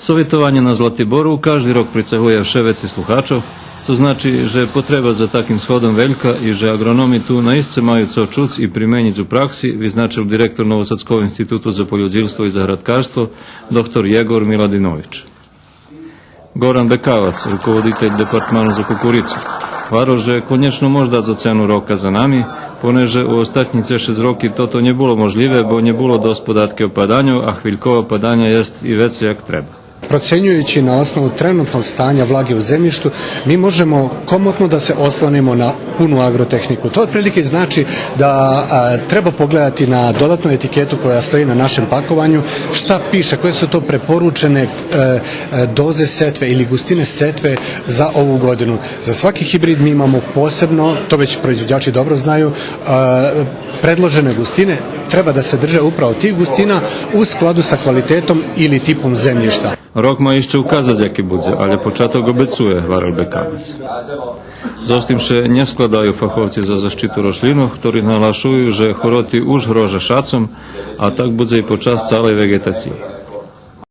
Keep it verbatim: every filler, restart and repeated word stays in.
Совитованє на Златибору кажди рок прицагує вше вецей слухачох, цо значи же потреба за таким сходом велька и же аґрономи ту наисце маю цо чуц и применїц у пракси, визначел директор Новосадского институту за польодїлство и заградкарство, доктор Єгор Миладинович. Горан Бекавац, руководитель департману за кукурицу, гварел же конєчно мож дац оцену рока за нами, понеже у остатнїце шейсц роки тото нє було можлїве, бо нє було досц податки о паданю, а хвилькове паданя єст и вецей як треба. Procenjujući na osnovu trenutnog stanja vlage u zemljištu, mi možemo komotno da se oslonimo na punu agrotehniku. To otprilike znači da, a, treba pogledati na dodatnu etiketu koja stoji na našem pakovanju, šta piše, koje su to preporučene, e, e, doze setve ili gustine setve za ovu godinu. Za svaki hibrid mi imamo posebno, to već proizvođači dobro znaju, e, predložene gustine, treba da se drže upravo tih gustina u skladu sa kvalitetom ili tipom zemljišta. Рок ма ище указац яки будзе, але початок обецує, гварел Бекавац. Зоз тим ше нє складаю фаховци за защиту рошлїнох, хтори наглашую же хороти уж грожа шацом, а так будзе и по час цалей веґетациї.